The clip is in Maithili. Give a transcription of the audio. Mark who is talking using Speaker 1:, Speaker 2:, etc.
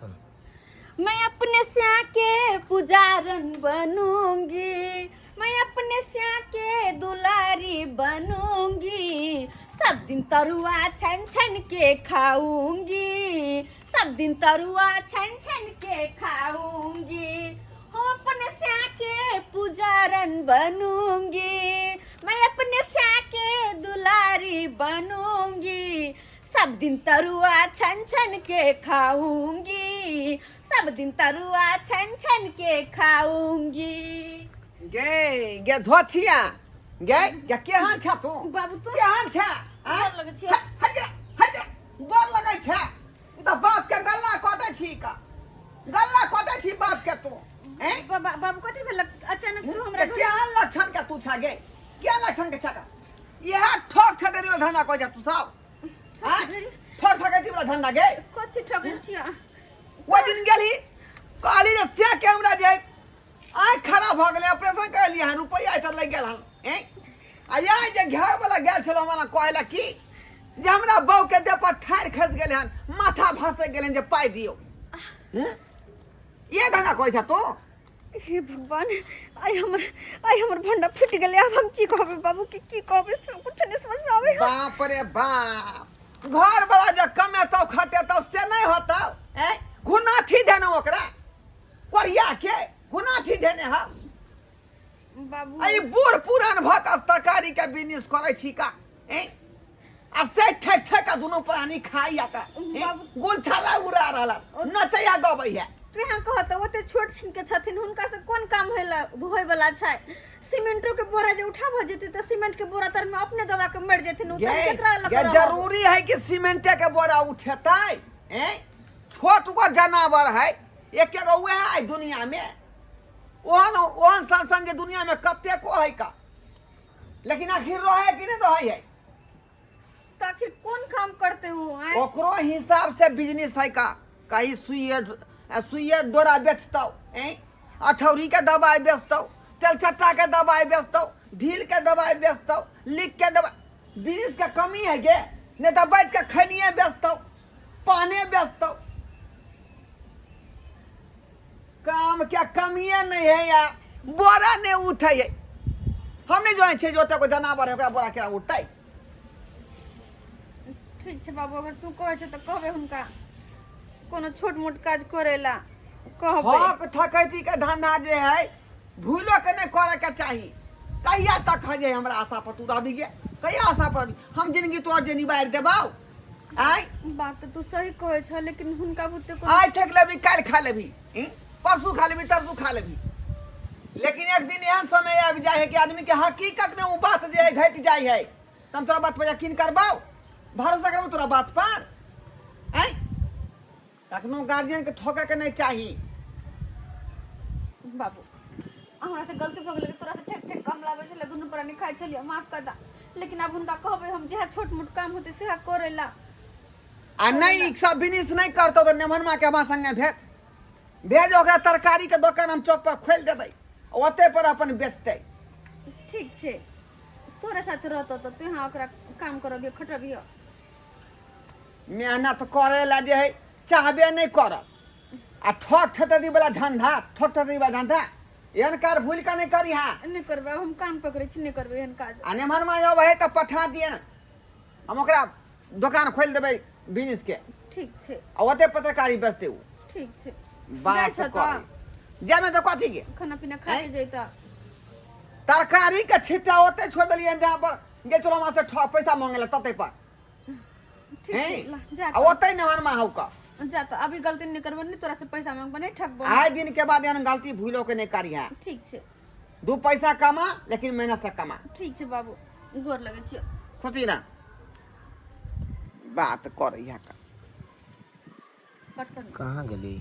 Speaker 1: सुन।
Speaker 2: मैं अपने स्या के पुजारन बनूंगी, मैं अपने स्या के दुलारी बनूंगी, सब दिन तरुआ छन छन के खाऊंगी, सब दिन तरुआ छन छन के खाऊंगी, हम अपने स्या के पुजारन बनूंगी, मैं अपने स्या के दुलारी बनूंगी, सब दिन तरुआ छन छन के खाऊंगी, सब दिन तरुआ छन छन के खाऊंगी।
Speaker 3: गे गे धोथिया गे गे केहन छ तू?
Speaker 2: बाबू तू
Speaker 3: केहन छ? आँय?
Speaker 2: गोर लगै छियौ।
Speaker 3: हट जा, हट जा, गोर लगै छ ई तऽ बाप के गल्ला कटै छी का गल्ला कटै छी बाप के तू हैं?
Speaker 2: बाबा बाबू कथी भेल अचानक तू हमरा
Speaker 3: तऽ केहन लक्षण के तू छ गे, केहन लक्षण के छ का? इएह ठोक ठटेरी वाला धंधा करै छ तू सब? आँय? ठोक ठकेती वाला धंधा गे।
Speaker 2: कथी ठकै छियै?
Speaker 3: ओहि दिन गेली कहली जे से के हमरा जे आँखि खराब भऽ गेलै, ऑपरेशन करेलियै हन, रुपैआ एतऽ लागि गेल हन। हैं आ यार जे घर वाला गेल छलहुँ हमरा कहै लए की जे हमरा बहू के देह पर ठाढ़ि खसि गेलै हन, माथा भसकि गेलै हन जे पाइ दियौ। हूँ? ये धंधा करै छ तू?
Speaker 2: हे भगवान, आइ हमर भंडा फूटि गेलै। आब हम की कहबै बाबू के, की कहबै से कुछ नहीं समझ में आबै है।
Speaker 3: बाप रे बाप, घर वाला जे कमेतौ खटेतौ से नहि होतौ? हैं घुनाठी देने ओकरा कोरिया के घुनाठी देने हम
Speaker 2: बाबू।
Speaker 3: आ ई बूढ़ पुरान भऽ कऽ तरकारी के बिजनेस करै छी का? हैं आ से ठेक ठेक के दुनू प्राणी खाइया का
Speaker 2: बाबू।
Speaker 3: गुलछाला उड़ा रहल नचैया गबैया।
Speaker 2: तू यहाँ कह तऽ ओते छोट छिन के छथिन, हुनका से कोन काम होइला होय वाला छै? सीमेंटो के बोरा जे उठा भऽ जेतै तऽ सीमेंट के बोरा तर में अपने दबा के मर जेथिन। उ तऽ
Speaker 3: गे
Speaker 2: केकरा लग
Speaker 3: गे
Speaker 2: रहब?
Speaker 3: जरूरी है कि सीमेंटे के बोरा उठेतै? हैं छोट गो जनावर है, एक एगो वएह है दुनिया में, ओहन ओहन सन सन जे दुनिया में कतेको है का, लेकिन आखिर रहे कि नहीं रहे है?
Speaker 2: तऽ आखिर कोन काम करते उ आँय?
Speaker 3: ओकरो हिसाब से बिजनेस है का, कहीं सुइए सुइए डोरा बेचतौ, हैं अठौरी के दवाई बेचतौ, तेलचट्टा के दवाई बेचतौ, ढील के दवाई बेचतौ, लिख के दवाई, बिजनेस के कमी है गे? नहीं तो बैठ के खैनिए बेचतौ, पाने बेचतौ, काम क्या कमिए नहीं है या बोरा नहीं उठे है। हम नहीं जाने छे जो को जनावर है ओकरा बोरा केना उठतै।
Speaker 2: ठीक छै बाबू, अगर तू कहै छै तऽ कहबै हुनका कोनो छोट मोट काज करै ला कहबै।
Speaker 3: हक ठकैती के धंधा जे है भूलो के नहीं करे के चाही। कहिया तक है जे हमरा आशा पर तू रहबी गे? कहिया आशा पर रहबी? हम जिंदगी तोहर जे निबारि देबौ आय।
Speaker 2: बात तऽ तू सही कहै छ, लेकिन हुनका बुते कोनो
Speaker 3: आइ ठेक लेबी काल्हि खा लेबी, परसू खा लेबी तरसू खा लेबी, लेकिन एक दिन एहन समय आबि जाइ है कि आदमी के हकीकत में वो बात जे है घटि जाइ है। तऽ हम तोरा बात पर यकीन करबौ, भरोसा करबौ तोरा बात पर? आँय कखनो गार्जियन के ठोके के नहीं चाही।
Speaker 2: बाबू हमरा से गलती भऽ गेलै, तोरा से ठेक ठेक कम लाबै छलै, दुनू प्राणी खाइ छलियै, माफ कर दा। लेकिन आब हुनका कहबै हम जेहा छोट मोट काम होतै सेहा करै ला।
Speaker 3: आ नहीं ई सब बिजनेस नहीं करतौ तऽ नेमनमा के हमरा संगे भेज भेज, ओकरा तरकारी के दोकान हम चौक पर खोलि देबै, ओते पर अपन बेचतै।
Speaker 2: ठीक छै, तोरा साथ रहतौ तऽ तू यहाँ ओकरा काम करबियो खटबियो।
Speaker 3: मेहनत करे ला जे है चाहबे नहीं करब आ ठक ठटरी वाला धंधा, ठक ठटरी वाला धंधा एहन कार भूल के नहीं करी। हाँ
Speaker 2: नहि करबै, आब हम कान पकड़ै छी, नहि करबै एहन काज।
Speaker 3: आ नेमनमा अबै है तऽ पठा दिए ने, हम ओकरा दोकान खोलि देबै बिजनेस के।
Speaker 2: ठीक छै।
Speaker 3: आ ओते पर तरकारी बेचतै ओ।
Speaker 2: ठीक छै। जाइ
Speaker 3: बात
Speaker 2: छह तऽ?
Speaker 3: करे जामे तऽ कथी के
Speaker 2: खाना पीना खा के जैता।
Speaker 3: तरकारी के छिट्टा ओते छोड़ देलियै जहाँ पर गेल छलहुँ वहाँ से पैसा मांगे ला तते पर।
Speaker 2: ठीक छै,
Speaker 3: हैं?
Speaker 2: ला, जा।
Speaker 3: आ ओते नेमनमा हौ का।
Speaker 2: जा तऽ, अभी गलती नहि करबो, नहि तोरा से पैसा मांगबो, नहि ठकबो।
Speaker 3: आए दिन के बाद एहन गलती भूलो के नहीं करी है।
Speaker 2: ठीक छै।
Speaker 3: दू पैसा कमा लेकिन मेहनत से कमा।
Speaker 2: ठीक छै बाबू, गोर लगै छियौ।
Speaker 3: खुशी ना बात करे है का।
Speaker 2: कट कर।
Speaker 1: कहाँ गेली?